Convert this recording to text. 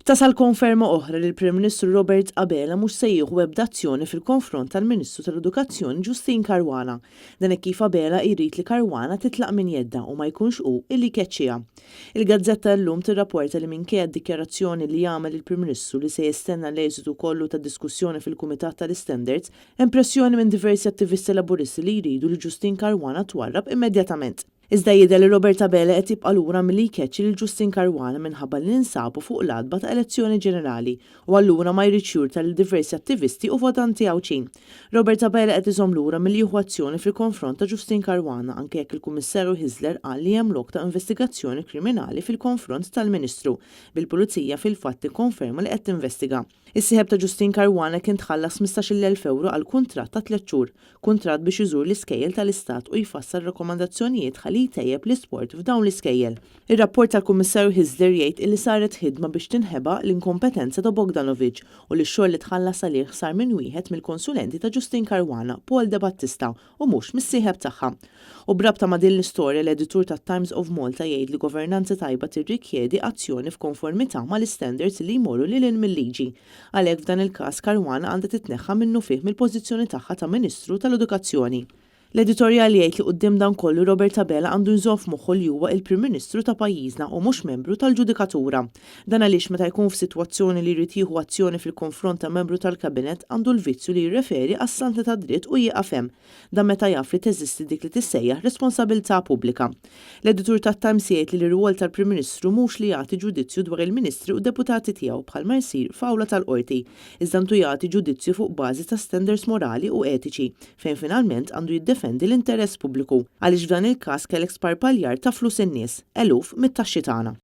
Tasal konferma oħra li l-Prim Ministru Robert Abela mhux se jieħu ebda azzjoni fil-konfront tal-Ministru tal-Edukazzjoni Justyne Caruana. Dan hekk kif Abela jrid li Caruana titlaq minn jeddha u ma jkunx hu illi jkeċċiha. Il-gazzetta Illum tirrapporta li minkejja d-dikjarazzjoni li għamel il-Prim Ministru li se jistenna l-eżitu kollu tad-diskussjoni fil-Kumitat tal-Istandards, hemm pressjoni minn diversi attivisti Laburisti li jridu li Justyne Caruana twarrab immedjatament. Iżda jidher li Robert Abela qed jibqa' lura milli jkeċċi lil Justyne Caruana minħabba li ninsabu fuq l-għatba ta' elezzjoni ġenerali u allura ma jridx jurta lil diversi attivisti u votanti Għawdxin. Robert Abela qed iżomm lura milli jieħu azzjoni fil-konfront ta' Justyne Caruana anke jekk il-Kummissarju Hyzler qal li hemm lok ta' investigazzjoni kriminali fil-konfront tal-Ministru, bil-Pulizija fil-fatt tikkonferma li qed tinvestiga. Is-sieħeb ta' Justyne Caruana kien tħallas 15,000 ewro għal kuntratt ta' tlett xhur, kuntratt biex iżur l-iskejjel tal-Istat u jfassal rakkomandazzjonijiet ħalli jtejjeb l-isport f'dawn l-iskejjel. Ir-rapport tal-Kummissarju Hyzler jgħid illi saret ħidma biex tinħeba l-inkompetenza ta' Bogdanovic u li x-xogħol li tħallas għalih sar minn wieħed mill-konsulenti ta' Justyne Caruana, Paul Debattista, u mhux mis-sieħeb tagħha. U b'rabta ma' din l-istorja l-editur tat-Times of Malta jgħid li governanza tajba tirrikjedi azzjoni f'konformità mal-istandards li jmorru lil hinn mil-liġi. Għalhekk f'dan il-każ Caruana għandha titneħħa minnufih mill-pożizzjoni tagħha ta' Ministru tal-Edukazzjoni. L-editorjal jgħid li quddiem dan kollu Robert Abela għandu jżomm f'moħħu li huwa il-Prim Ministru ta' pajjiżna u mhux membru tal-ġudikatura. Dan għaliex meta jkun f'sitwazzjoni li jrid jieħu azzjoni fil-konfront ta' membru tal-Kabinett għandu l-vizzju li jirreferi għas-saltna tad-dritt u jieqaf hemm. Dan meta jaf li teżisti dik li tissejjaħ responsabilità pubblika. L-editur tat-Times jgħid li l-irwol tal-Prim Ministru mhux li jagħti ġudizzju dwar il-Ministri u deputati tiegħu bħalma jsir f'awla tal-Qorti, iżda għandu jagħti ġudizzju fuq bażi ta' standards morali u etiċi, fejn finalment għandu jiddefendi l-interess pubbliku. Għaliex f'dan il-każ kellek sparpaljar ta' flus in-nies, eluf mit-taxxi tagħna.